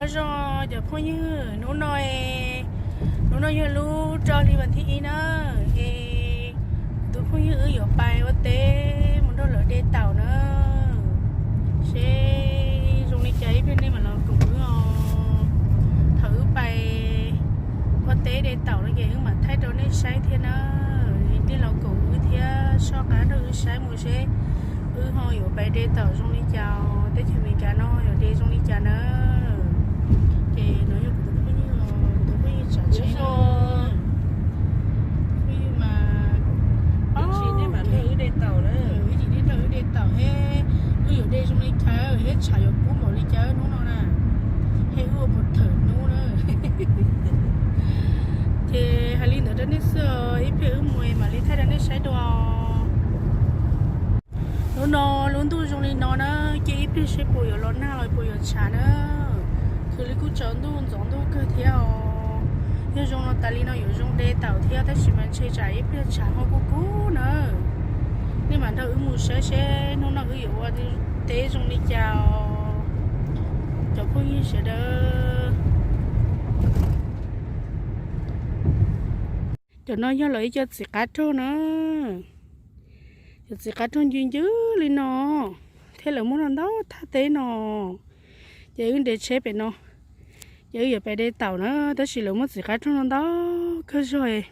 Nyob zoo cov phooj ywg, hnub no, hnub no yog lub rau hli vas thib ib na, es tus phooj ywg wb yuav pais ua teb mus nrog lawv de taum na, seb zoo li cas ib pliag nej mam los koom wb os. Thaum wb pais ua teb de taum no ces wb mam thaij rau nej saib thiab na. Nej los koom wb thiab soj qab nrog wb saib mus seb wb ho yuav pais de taum zoo li cas, teb chaws Amelikas no yuav de zoo li cas na. Ces no yog kuv tus phooj ywg, kuv tus phooj ywg tsav tsheb no. Phooj ywg mas, ib chim nej mam nrog wb de taum na, ib chim nej nrog wb de taum thiab wb yuav de zoo li cas thiab tshav yuav kub npaum li cas hnub no na, thiab wb ua puas thawm hnub na. Ces hais li ntawd rau nej xwb os, ib pliag wb mus mam li thaij rau nej saib dua. Hnub no lub ntuj zoo li no na, cia ib pliag seb puas yuav los nag los puas yuav tshav na. Khwv li kuj tsaus ntuj ntxoov ntuj kawg thiab os. Yog zoo no tas li no yuav zoo de taum thiab tab sis mas ntshe tsam ib pliag tshav ho kub kub na. Nej mam nrog wb mus saib seb hnub no wb yuav ua teb zoo li cas os cov phooj ywg sawv daws. Cov no yog lawv ib co txiv qab raug na. Cov txiv qab raug ncw ncw li no thiab lawv muab no ntau thaj teb no. Ces wb nres tsheb pem no, ces wb yuav pais de taum na, tab sis lawv muab txiv qab raug no ntau kawg zog.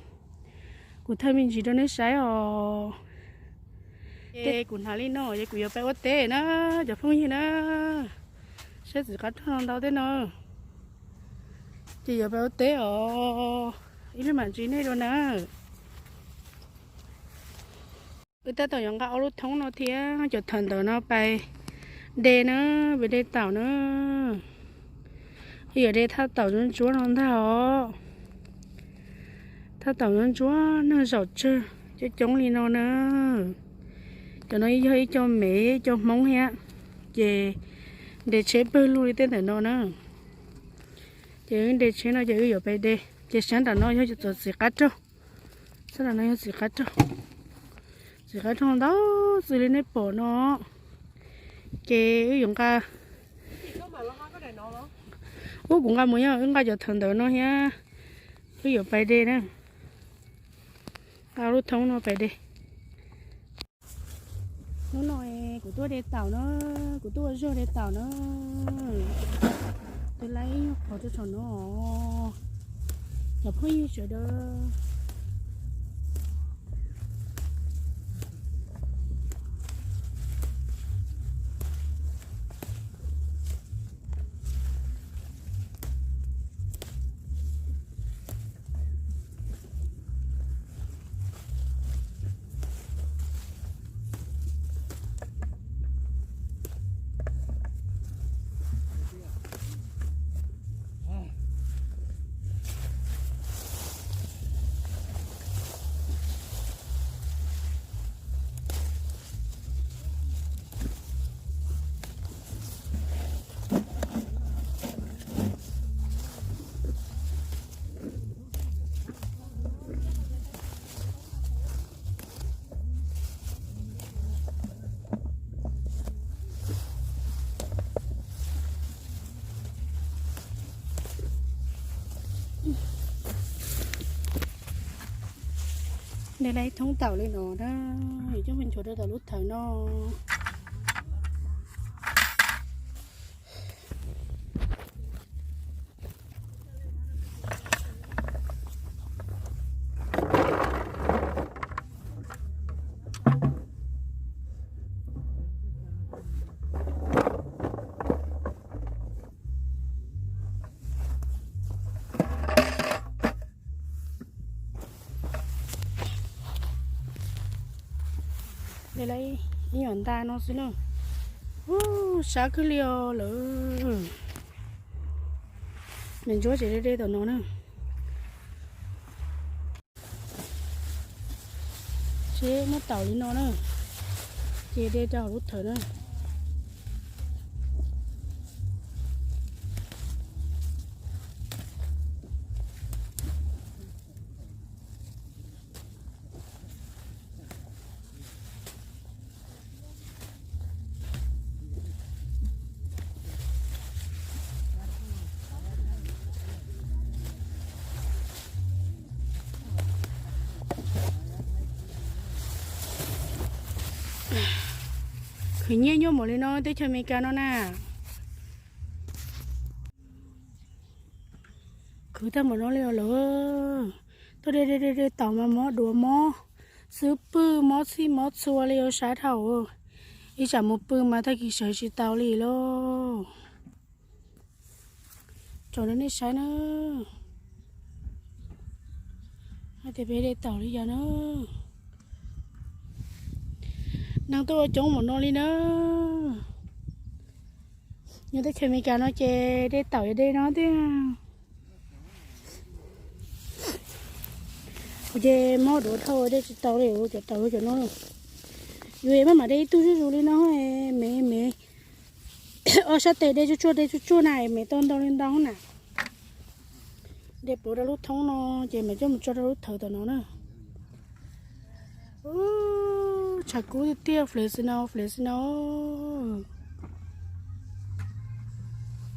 Kuv thaij me ntsis rau nej saib os. Ces kuv hnav li no ces kuv yuav pais ua teb na, cov phooj ywg na. Saib txiv qab raug no ntau teb no. Ces yuav pais ua teb os, ib pliag mam ntsib nej dua na. Wb tab tom yuav nqa ob lub thoob no thiab cov thawv ntawd no pais de na, pais de taum na. Wb yuav de thaj taum ntsuab ntsuab no ntag os. Thaj taum ntsuab ntsuab neeg zaum tsawg coob coob li no na. Cov no yog ib co Mev ib co Hmoob thiab, ces nres tsheb pawg lug li tej ntawm no na. Ces wb nres tsheb no ces wb yuav pais de. Ces sab nram no yog cov txiv qab raug, sab nram no yog txiv qab raug. Txiv qab raug ntau xws li nej pom no. Ces wb yuav nqa, ub, kuv nqa mus yog wb nqa cov thawv ntawd no thiab, wb yuav pais de na. Nqa lub thoob no pais de. Hnub no kuv tuaj de taum na, kuv tuaj ua zog de taum na. Tus lab ib nyuag qhov rau saum no, cov phooj ywg sawv daws. De lawm ib thoob taum li no na, coj mus nchuav rau tom lub thawv no. De lawm ib nyuag nta no xwb na. Ub, sab kawg li os lawm. Nws ntsuab ces de de tom no na. Seb muab taum li no na, ces de rau hauv lub thawv na. Khwv nyiaj nyuaj npaum li no teb chaws Amelikas no na. Khwv tag npaum no li os lawm. Tuaj de de de de taum mas mob duav mob, xwb pwj mob txhij mob txhua li os sab dhau. Ib tsam mus pw mas tag kis sawv tsis tau li lauj. Tso rau nej saib na. Hais tias peb de taum li yog na. Neeg tuaj ua coob npaum no li na. Nyob teb chaws Amelikas no ces de taum yog de no tiag. Kuv ces mob duav dhau de tsis tau li cov taum cov no. Yus maj mam de ib tug zuj zus li no, me me, ob sab tes de tsuag tsuag de tsuag tsuag na, me tau ntau li ntau na. De pauv rau lub thoob no ces mam coj mus tso rau lub thawv tom no na. Tshav kub tiag tiag, flev xi no, flev xi no.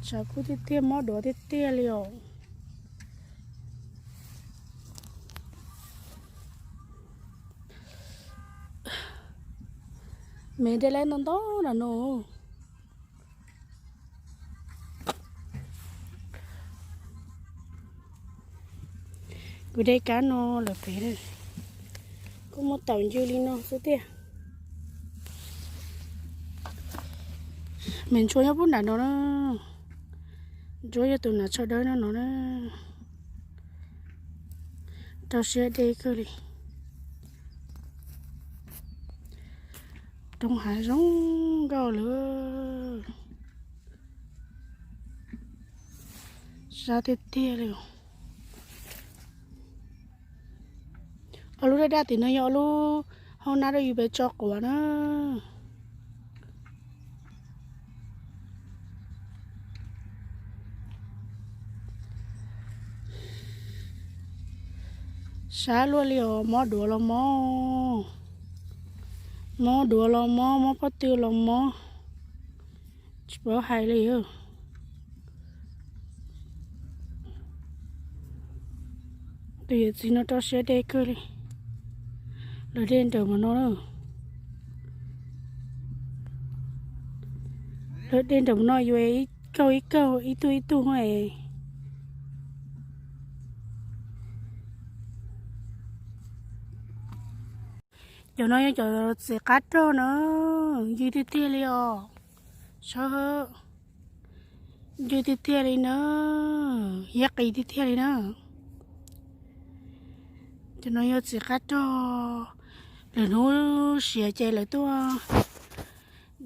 Tshav kub tiag tiag, mob duav tiag tiag li os. Me de lawm ntau ntau na no. Kuv de kab no lawm pem, kuj muaj taum ncw li no xwb tiag. Me ntsuab nyob pub nram no na. Ntsuab yog tus hnav tsho dawb no no na. Rau siab de kawg li. Roob hav zoo nkauj lawm. Sab tiag tiag li. Ob lub daj daj tim no yog ob lub hauv nab rau yus pem tso quav na. Sab luaj li os, mob duav los mob, mob duav los mob, mob pob tw los mob, tsis paub hais li. Tus yawm txiv no rau siab de kawg li. Lawv de nrawm mus no na. Lawv de nrawm mus no yuav ib kaug ib kaug ib tug ib tug. Cov no yog cov txiv qab rog na, ncw tiag tiag li os. Saib, ncw tiag tiag li na, hiab qis tiag tiag li na. Cov no yog txiv qab rog, lwm hnub siav ces lawv tuaj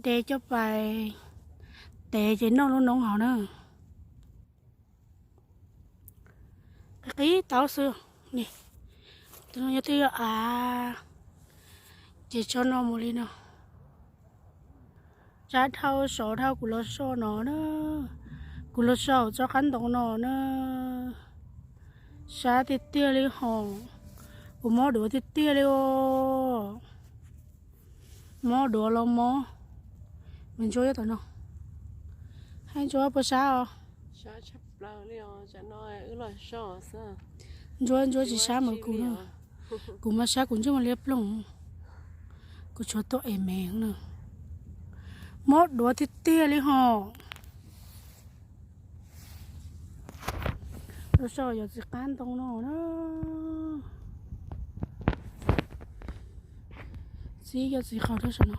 de coj pais tev ces noj lub noob hauv na. Qis qis tau xwb. Tus no yog twb yog av, ces tso no mus li no. Sab dhau, sov dhau kuv los so no na, kuv los so tso qab ntoo no na. Sab tiag tiag li hos, kuv mob duav tiag tiag li os. Mob duav los mob. Me ntsuab tom no, hab ntsuab puas sab os? Ntsuab ntsuab tsis sab mas kuv, kuv mas sab kuv ntsej muag liab ploog, kuv tshuav tuaj es me na. Mob duav tiag tiag li hos. Rau saum yog txiv qab ntoo no na. Txib cov txiv qau rau saum no.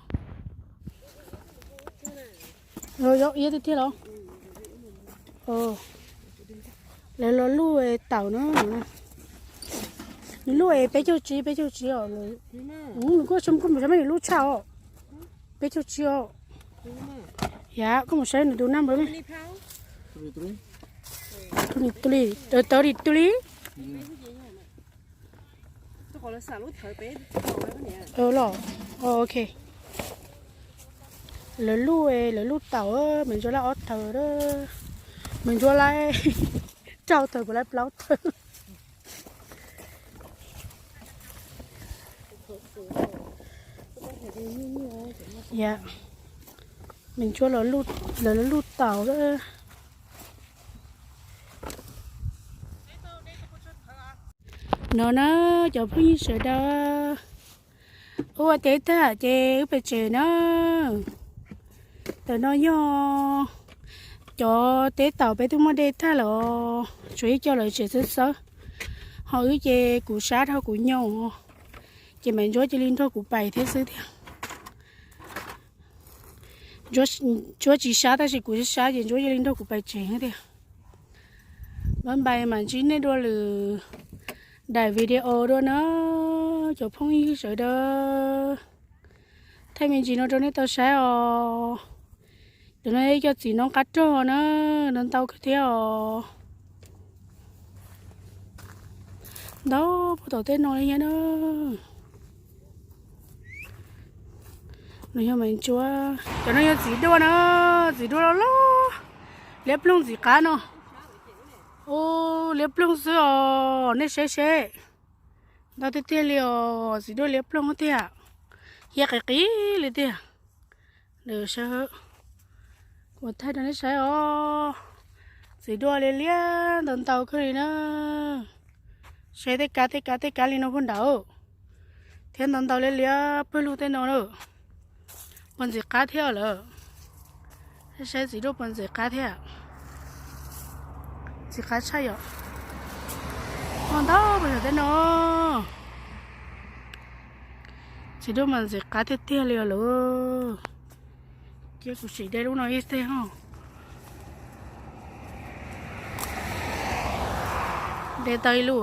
Yog iab tiag tiag los? Lawv los luj taum na. Nws luj es peb caug tsib, peb caug tsib os. Nws kuj, kuj mus saib nws luj tshaj os. Peb caug tsib os. Yam, koj mus saib nws tus naj npawb me. Tau li, tau li, tau li. Los, ok. Lawv luj, lawv luj taum, me ntsuab laib ob tawm, me ntsuab laib rau tawm, kuv laib plaub tawm. Yam, me ntsuab, lawv luj taum. No na, cov phooj ywg sawv daws, ua teb tag ces wb pem tsev na. Ntawm no yog cov teb taum peb twb muab de tag lawm, tsuas ib co lawv tseem xawb xawb. Ho wb ces kuv sab dhau kuv nyoos, ces Maiv Ntsuab cia li nrog kuv pais thiab xwb tiag. Ntsuab tsis sab tab sis kuv sab ces Ntsuab cia li nrog kuv pais tsev tiag. Bye bye, mam ntsib nej dua lwm daim video dua na, cov phooj ywg sawv daws. Thaij me ntsis no rau nej tau saib os. Cov no ib co txiv noob qab rog na, ntau ntau kawg thiab os. Ntau puag tom tej no li thiab na. No yog Maiv Ntsuab. Cov no yog txiv duaj na, txiv duaj loj loj, liab ploog ntxim qab no. Ub, liab ploog xwb os, nej saib seb. Ntau tiag tiag li os, txiv duaj liab ploog tiag. Hiab qis qis li tiag. Ua thaij rau nej saib os. Txiv duaj liab liab ntau ntau kawg li na. Saib tej kab tej kab tej kab li no puag nraud. Thiab ntau ntau liab liab pawg lug tej no na. Puas ntxim qab thiab lawm. Saib txiv duaj puas ntxim qab thiab. Ntxim qab tshaj yom. Ua ntau puag saum tej no. Txiv duaj mas ntxim qab tiag tiag li os lawm. Cia kuv sim de lub no ib teg ho. De tau ib lub.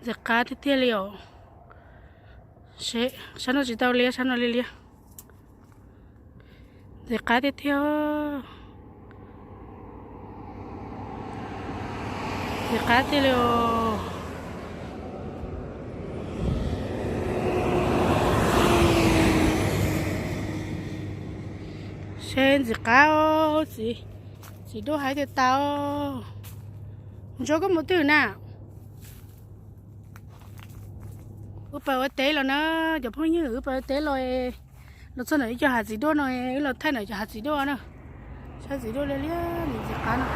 Ntxim qab tiag tiag li os. Sab no tsis tau liab, sab no liab liab. Ntxim qab tiag tiag. Ntxim qab tiag li os. Seb ntxim qab, txiv duaj hais tias tau. Ntsuab koj mus twg na? Wb pais ua teb los na, cov phooj ywg, wb pais ua teb los, los txog ntawm ib co hav txiv duaj no, wb los thaij ntawm cov hav txiv duaj na. Saib txiv duaj liab liab ntxim qab no.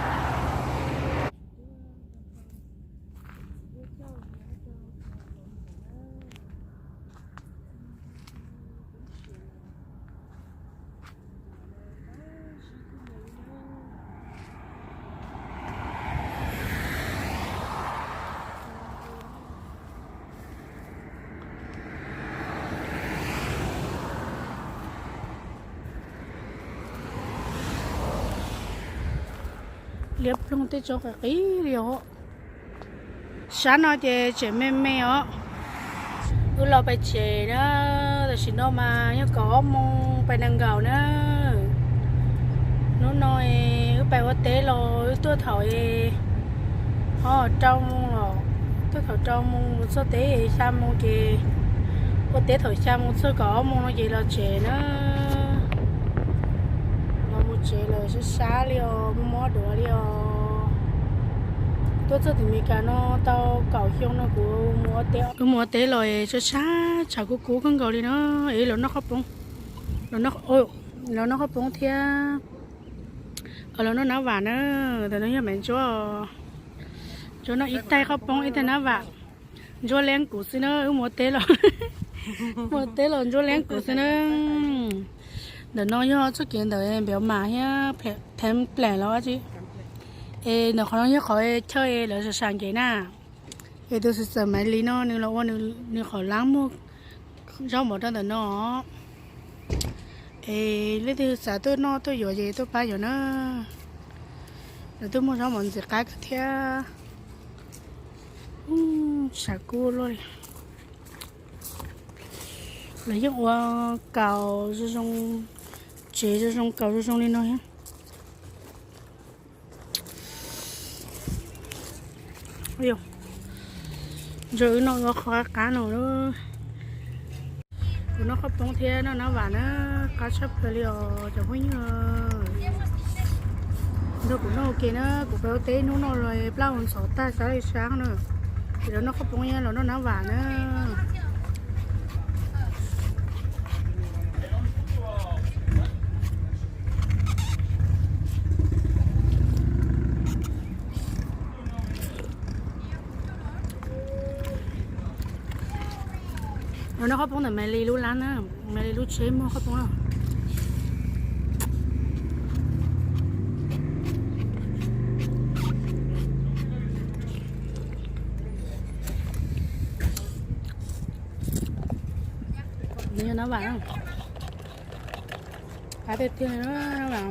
Liab ploog tej tsob qis qis li os. Sab no ces tseem me me os. Wb los pais tsev na, tam sim no mas yog kaum ob moos pais nees nkaum na. Hnub no wb pais ua teb los wb tuaj thaum, ho rau moos los, tuaj thaum rau moos mus txog teb xya moos ces, ua teb thaum xya moos txog kaum ob moos no ces los tsev na. Los mus tsev lawm sab sab li os, mob duav li os. Tuaj txog tim Meskas no tau kaum xyoo no kuv mus ua teb, wb mus ua teb los sab sab tshav kub kub kawg nkaus li no, es los noj qhob poob, los noj qhob poob thiab. Los noj nab vam na, ntawm no yog Maiv Ntsuab, Ntsuab noj ib tais qhob poob ib tais nab vam. Ntsuab leeb kuv xwb na, wb mus ua teb los, mus ua teb los Ntsuab leeb kuv xwb na. Ntawm no yog txoj kev ntawm Npiav Mas thiab Theev Plees los tsi. Es ntawm qhov no yog qhov chaw lawv sam sam nkev na. Es tus xwm txawm Maiv Lis no nws los ua nws qhov lab muag zaub mov rau ntawm no. Es leej twg xav tuaj noj tuaj yuav ces tuaj pab yuav na. Lawv twb muaj zaub mov ntxim qab kawg thiab. Tshav kub luaj li. Lawv yeej ua kaus zoo zoo, tsev zoo zoo, kaus zoo zoo li no thiab. Ntsuab wb noj ua qhov qab qab no. Kuv noj qhob poob thiab noj nab vam na, qab tshaj plaws li os cov phooj ywg. Nrog kuv noj ua ke na, kuv pais ua teb hnub no los plab ua ntxhov tag sab li sab na. Ces los noj qhob poob thiab los noj nab vam na. Los noj qhob poob ntawm Maiv Lis lub lab na, Maiv Lis lub tsheb muag qhob poob na. Nyob Nab Vam, qab tiag tiag Nab Vam.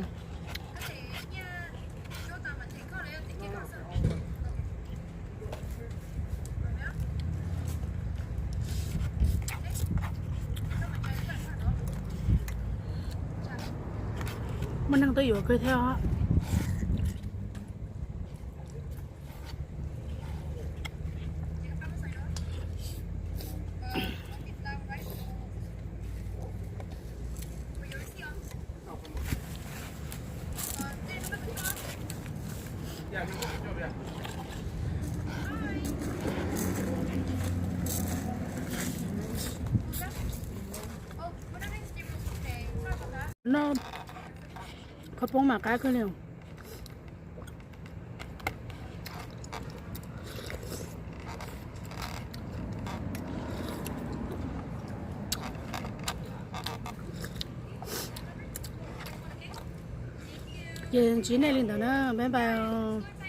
Muaj neeg tuaj yuav kawg thiab os. Noj khaub poob mas qab kawg li. Ces ntsib nej li ntawd na, bye bye.